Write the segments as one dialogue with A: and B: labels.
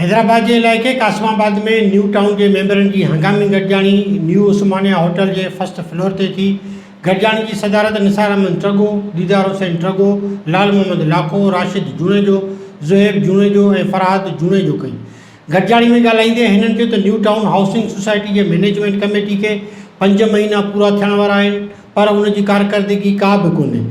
A: حيدرآباد جي علائقي قاسم آباد ۾ نيو ٽائون جي ميمبرن جي هنگامي گڏجاڻي نيو عثمانيه هوٽل جي فرسٽ فلور تي ٿي. گڏجاڻي جي صدارت نثار احمد ٽرڳو، ديدار حسين ٽرڳو، لال محمد لاکو، راشد جوڻيجو، زوهيب جوڻيجو ۽ فرهاد جوڻيجو ڪئي. گڏجاڻي ۾ ڳالهائيندي هنن چيو ته نيو ٽائون هائوسنگ سوسائٽي جي مئنيجمينٽ ڪميٽي کي پنج مهينا پورا ٿيڻ وارا آهن پر ان جي ڪارڪردگي ڪا به ڪونهي.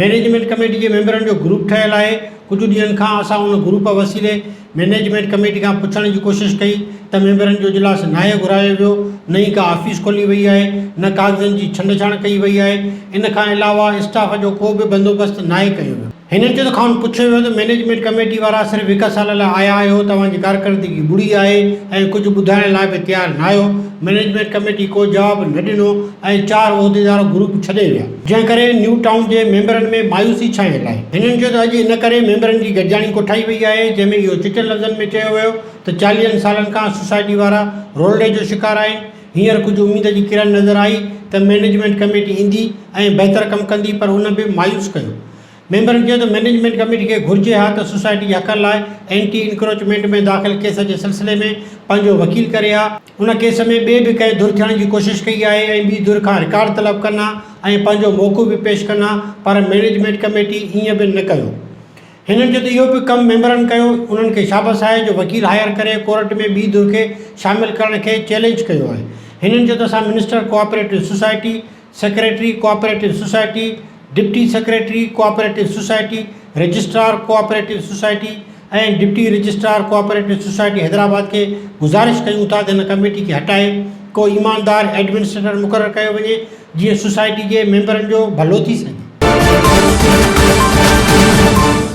A: مئنيجمينٽ ڪميٽي جي ميمبرن جو گروپ ٺهيل آهي، ڪجهه ڏينهن کان اسان ان گروپ وسيلي مئنيجمينٽ ڪميٽي کان پڇڻ جي ڪوشش ڪئي ته ميمبرن جو اجلاس ناهي گهرايو ويو، نه ئي ڪا آفيس کولي وئي آهي، نه ڪاغذن جي ڇنڊڇاڻ ڪئي وئي آهي، ان کان علاوه اسٽاف جو ڪو به بندوبست ناهي ڪيو ويو. هنن چيو ته کانئن پڇيو ويو ته مئنيجمينٽ ڪميٽي وارا صرف هڪ سال لاء آيا آهيو، توهان جي ڪارڪردگي ٻڙي آهي ۽ ڪجهه ٻڌائڻ لاء به تيار ناهيو، مئنيجمينٽ ڪميٽي ڪو جواب نه ڏنو ۽ چار عهديدار گروپ ڇڏي ويا. جنهن ڪري نيو ٽائون جي ميمبرن ۾ مايوسي ڇانيل آهي. هنن چيو ته اڄ ان ڪري ميمبرن جي گڏجاڻي ڪوٺائي وئي آهي، جنهن ۾ اهو چٽن لفظن ۾ چيو ويو ته چاليهن سالن کان سوسائٽي وارا رولڙي جو شڪار آهن، هينئر ڪجهه اميد جي ڪرن نظر آئي ته مئنيجمينٽ ڪميٽي ايندي ۽ بهتر ڪم ڪندي پر ان به مايوس ڪيو. ميمبرن چيو ته مئنيجمينٽ ڪميٽي کي گهرجي ها ته سوسائٽي جي حقن لاء اينٽي انڪروچمينٽ ۾ داخل ڪيس جي سلسلي ۾ پنهنجو وڪيل ڪري ها، ان ڪيس ۾ ٻئي به ڪنهن ڌر ٿيڻ جي ڪوشش ڪئي آهي ۽ ٻي ڌر کان رڪارڊ طلب ڪن ها ۽ پنهنجو موقف به پيش ڪن ها پر مئنيجمينٽ ڪميٽي ائين به نه ڪيو. هنن چيو ته اهو به ڪم ميمبرن ڪيو، انهن کي شابس آهي جو وڪيل هائير ڪري ڪورٽ ۾ ٻي ڌر کي شامل ڪرڻ کي چئلينج ڪيو آهي. هنن چيو ته اسان minister cooperative society, secretary cooperative society, deputy secretary cooperative society, registrar cooperative society ۽ deputy registrar cooperative society Hyderabad کي گذارش ڪيون ٿا ته هن ڪميٽي کي هٽائي ڪو ايماندار ايڊمنسٽريٽر مقرر ڪيو وڃي جيئن سوسائٽي جي ميمبرن جو ڀلو ٿي سگهي.